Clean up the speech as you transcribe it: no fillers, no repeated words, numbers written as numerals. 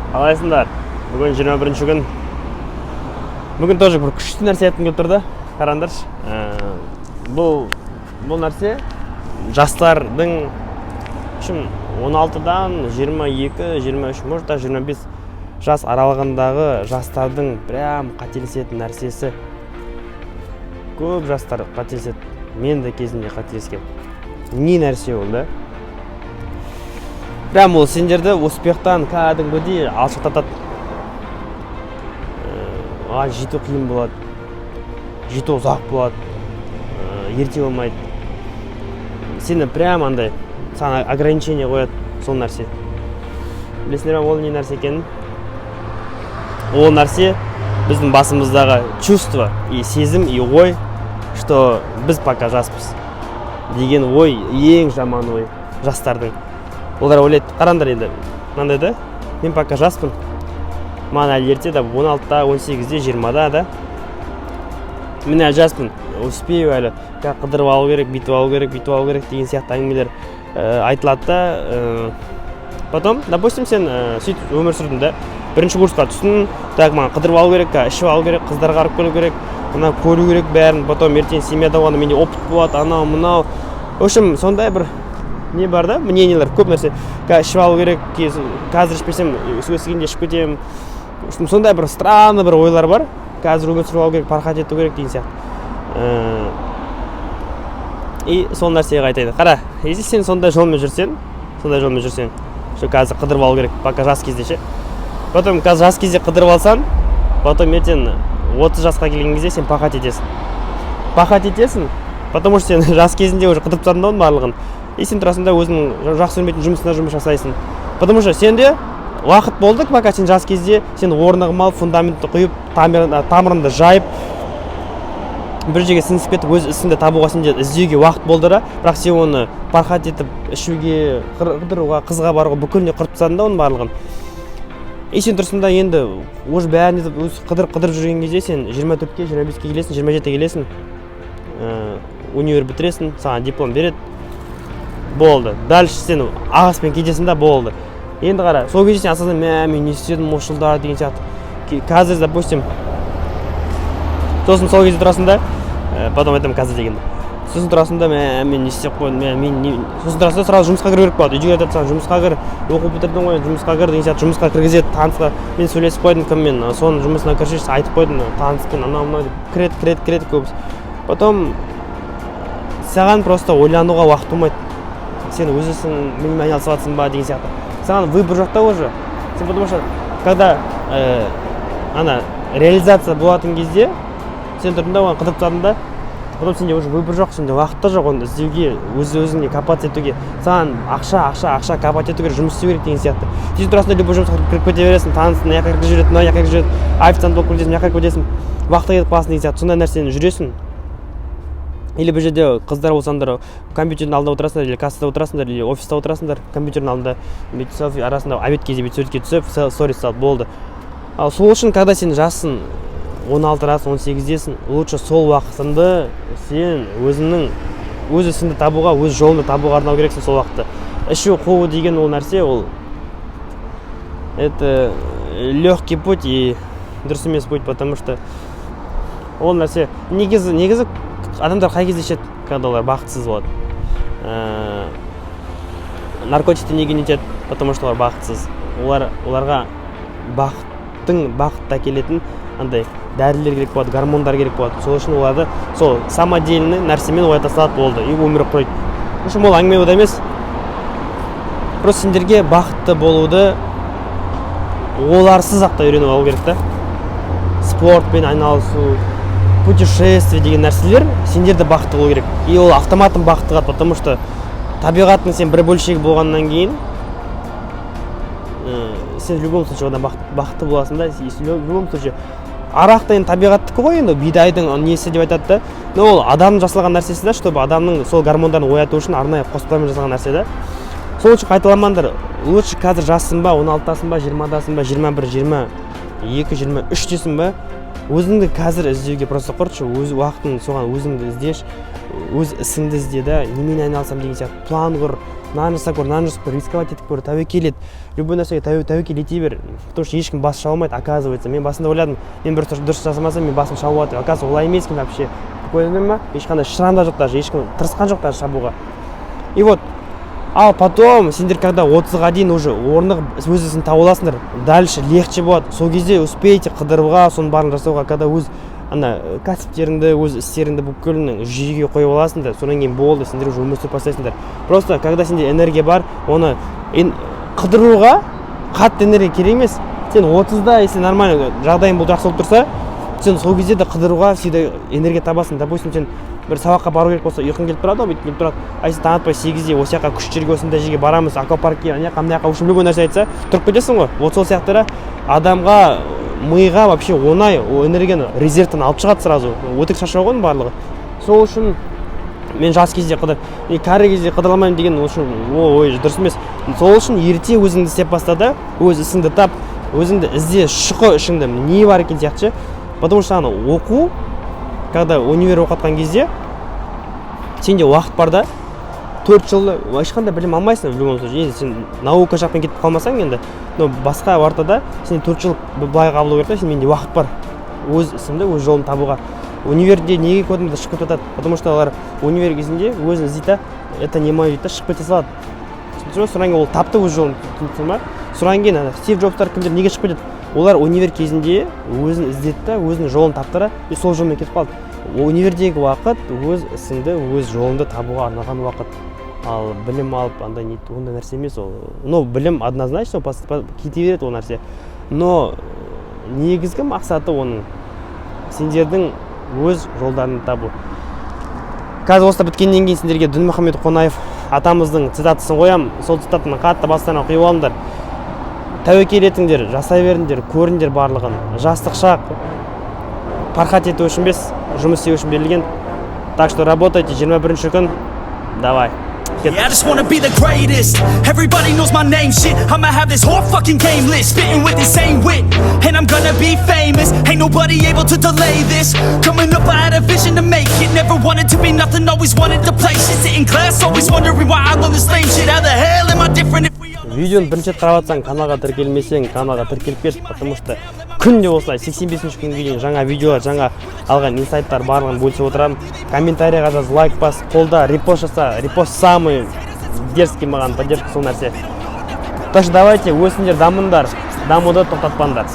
Қалайсыңдар? Бүгін 21 күн. Бүгін тоже бір күшті нәрсе айтқым келіп тұр да. Қараңдаршы. Бұл нәрсе жастардың үшін, 16-дан 22, 23, может, даже 25 жас аралығындағы жастардың прям қателесетін нәрсесі. Көп жастар қателеседі. Мен де кезінде қателескем. Не нәрсе ол да? Прям ол сендерді успехтан кәдімгідей алшақтатады. Оған жету қиын болады, жету ұзақ болады, ерте болмайды. Сені прям андай, саған ограничение қояды сол нәрсе. Білесіңдер ма ол не нәрсе екенін? Ол нәрсе біздің басымыздағы чувство и сезім, и ой, что біз пока жаспыз деген ой. Ең жаман ой жастардың. Олар ойлайды, қараңдар енді, мынандай да: мен пока жаспын, маған әлі ерте да, 16-да, 18-де, 20-да да, мен әлі жаспын, успею әлі, қазір қыдырып алу керек, бүйтіп алу керек, бүйтіп алу керек деген сияқты әңгімелер айтылады да. Потом, допустим, сен сөйтіп өмір сүрдің да, бірінші курсқа түстің. Так, маған қыдырып алу керек, қазір ішіп алу керек, қыздарға барып келу керек, мына көру керек бәрін, потом ертең семьяда болғанда менде опыт болады, анау мынау в общем, сондай бір не бар да, мнениелер, көп нәрсе. Қазір ішіп алу керек, қазір ішпесем, өскенде ішіп кетемін. В общем, сондай бір странный бір ойлар бар. Қазір өмір сүріп алу керек, пархат ету керек деген сияқты. И сол нәрсеге айтайын. Қара, если сен сондай жолмен жүрсең, что қазір қыдырып алу керек, пока жас кезде ше, потом қазір жас кезде қыдырып алсаң, потом ертең 30 жасқа келген кезде сен пахать етесің, пахать етесің, потому что сен жас кезінде уже қыдырып тастадың да оның барлығын. И сен тұрасың да, өзің жақсы көрмейтін жұмысына жұмыс жасайсың, потому что сенде уақыт болды. Пока сен жас кезде сен орнығып алып, фундаментті құйып, тамырыңды жайып, бір жерге сіңісіп кетіп, өз ісіңді табуға, сенде іздеуге уақыт болды да. Бірақ сен оны пархат етіп, ішуге, қыдыруға, қызға баруға, бүкіліне құрып тастадың да оның барлығын. И сен тұрсың да енді уже бәрін етіп, өз қыдырып қыдырып жүрген кезде сен 24-ке, 25-ке келесің, 27-ге келесің, универ бітіресің, саған диплом береді, болды, дальше сен ағаспен кетесің да, болды. Енді қара, сол кезде сен осознай: мә, мен не істедім осы жылдары деген сияқты. Қазір, допустим, сосын сол кезде тұрасың да, потом айтамын қазір дегенде, сосын тұрасың да: мә, мен не істеп қойдым, мә, мен не. Сосын тұрасың да, сразу жұмысқа кіру керек болады. Үйге айтады саған: жұмысқа кір, оқу бітірдің ғой, жұмысқа кір деген сияқты. Жұмысқа кіргізеді. Танысқа мен сөйлесіп қойдым кіммен, соның жұмысына кірсеші, айтып қойдым таныспен, анау мынау деп. Кіреді, кіреді, кіреді көбісі. Потом саған просто ойлануға уақыт болмайды: сен өз ісіңмен айналысып жатырсың ба деген сияқты. Саған выбор жоқ та уже сен, потому что когда ана реализация болатын кезде сен тұрдың да, оған қыдырып тастадың да, потом сенде уже выбор жоқ, сенде уақыт та жоқ оны іздеуге, өз өзіңе копаться етуге. Саған ақша, ақша, ақша, копать ету керек, жұмыс істеу керек деген сияқты. Сен тұрасың да, любой жұмысқа кіріп кете бересің. Танысың, мына жаққа кіргізіп жібереді, мына жаққа кіргізіп жібереді, официант болып кетесің, мына жаққа кіріп кетесің, уақыт кетіп қаласың деген сияқты. Сондай нәрсені жүресің. Или бұл жерде қыздар болсаңдар, компьютердің алдында отырасыңдар, или кассада отырасыңдар, или офиста отырасыңдар компьютердің алдында, бүйтіп селфи арасында, обед кезде бүйтіп суретке түсіп, сторис салып, болды. Ал сол үшін, когда сен жассың, 16-дасың, 18-десің, лучше сол уақытыңды сен өзіңнің өз ісіңді табуға, өз жолыңды табуға арнау керексің сол уақытты. Ішу, қуу деген ол нәрсе, ол это легкий путь и дұрыс емес путь, потому что ол нәрсе негізі адамдар қай кезде ішеді? Когда олар бақытсыз болады. Наркотикті неге нетеді? Потому что олар бақытсыз. Оларға бақытты әкелетін андай дәрілер керек болады, гормондар керек болады. Сол үшін оларды сол самодельный нәрсемен оята салады, болды, и өмір құрайды. В общем, ол әңгіме ода емес. Просто сендерге бақытты болуды оларсыз ақ та үйреніп алу керек та. Спортпен айналысу, путешествие деген нәрселер сендерді бақытты қылу керек. И ол автоматом бақытты қылады, потому что табиғаттың сен бір бөлшегі болғаннан кейін сен в любом случае одан бақытты боласың да. И в любом случае арақ та енді табиғаттікі ғой енді, бидайдың несі деп айтады да. Но ол адамның жасалған нәрсесі да, чтобы адамның сол гормондарын ояту үшін арнайы қоспалармен жасалған нәрсе да. Сол үшін қайталамаңдар. Лучше қазір жассың ба, 16-дасың ба, 20-дасың ба, 21, 22, 23-тесің ба, өзіңді қазір іздеуге просто құртшы өз уақытың соған, өзіңді іздеші. Өз ісіңді ізде да, немен айналысамын деген сияқты план құр, мынаны жасап көр, мынаны жасап көр, рисковать етіп көр, тәуекел ет, любой нәрсеге тәуекел ете бер, потому что ешкім бас шаба алмайды, оказывается. Мен басында ойладым, мен бір дұрыс жасамасам, мен басым шалып алады деп. Оказывается, олай емес екен вообще, көрдің ба? Ешқандай шрам да жоқ, даже ешкім тырысқан жоқ даже шабуға. И вот, ал потом сендер, когда 30-ға дейін уже орнығып, өз ісін тауып аласыңдар, дальше легче болады. Сол кезде успеете қыдыруға, соның барлығын жасауға, когда өз ана кәсіптеріңді, өз істеріңді бүкілін жүйеге қойып аласыңдар. Содан кейін болды, сендер уже өмір сүріп бастайсыңдар. Просто когда сенде энергия бар, оны қыдыруға қатты энергия керек емес. Сен 30-да, если нормально жағдайың бұл жақсы болып тұрса, сен сол кезде де қыдыруға всегда энергия табасың. Допустим, сен бір сабаққа бару керек болса, ұйқың келіп тұрады ғой, бүйтіп келіп тұрады. А если таң атпай 8-де осы жаққа, күшті жерге, осындай жерге барамыз, аквапаркке, ана жаққа, мына жаққа, в общем, любой нәрсе айтса, тұрып кетесің ғой. Вот сол сияқты да, адамға, миға вообще оңай, ол энергияны резервтен алып шығады сразу. Өтірік шаршау ғой оның барлығы. Сол үшін мен жас кезде қыдыр и кәрі кезде қыдыра алмаймын деген ол үшін ол ой дұрыс емес. Сол үшін ерте өзіңді істеп баста да, өз ісіңді тап, өзіңді ізде, шұқы ішіңді, не бар екен сияқты ше. Потому что ана оқу, когда универ оқыватқан кезде сенде уақыт бар да, 4 жыл ешқандай білім алмайсың в любом случае, енді сен наука жақпен кетіп қалмасаң енді. Но басқа ортада сен 4 жыл былай қабылдау керек та, сен менде уақыт бар өз ісімді, өз жолымды табуға. Универде неге көп адамдар шығып кетіп жатады? Потому что олар универ кезінде өзін іздейді да, «это не мое» дейді да, шығып кете салады, түсіндің ба? Содан кейін ол тапты өз жолын, түсіндің ба? Содан кейін ана Стив Джобстар, кімдер неге шығып кетеді? Олар универ кезінде өзін іздеді да, өзінің жолын тапты да и сол жолмен кетіп қалды. Универдегі уақыт өз ісіңді, өз жолыңды табуға арналған уақыт. Ал білім алып андай не, ондай нәрсе емес ол. Но білім однозначно кете береді ол нәрсе, но негізгі мақсаты оның сендердің өз жолдарыңды табу. Қазір осылар біткеннен кейін сендерге Дінмұхамед Қонаев атамыздың цитатасын қоямын. Сол цитатаны қатты бастарына құйып алыңдар. Тәуекел етіңдер, жасай беріңдер, көріңдер барлығын. Жастық шақ пархат ету үшін емес, жұмыс істеу үшін берілген. Так что работайте. 21 күн, давай. Yeah, I just wanna be the greatest. Everybody knows my name, shit. I'ma have this whole fucking game list, spitting with the same wit. And I'm gonna be famous. Ain't nobody able to delay this. Coming up, I had a vision to make it. Never wanted to be nothing, always wanted to play shit. Sit in class, always wondering why I learn this lame shit. How the hell am I different if we all Видеоны бірінші рет қарап жатсаң, каналға тіркелмесең, каналға тіркеліп кет, потому что күнде осылай 85 күнге дейін жаңа видеолар, жаңа алған инсайттар, барлығын бөлісіп отырамын. Комментарийға жаз, лайк бас, қолда, репост жаса. Репост самый дерзкий, маған поддержка сол нәрсе. Так что давайте, өсіңдер, дамыңдар, дамуды тоқтатпаңдар.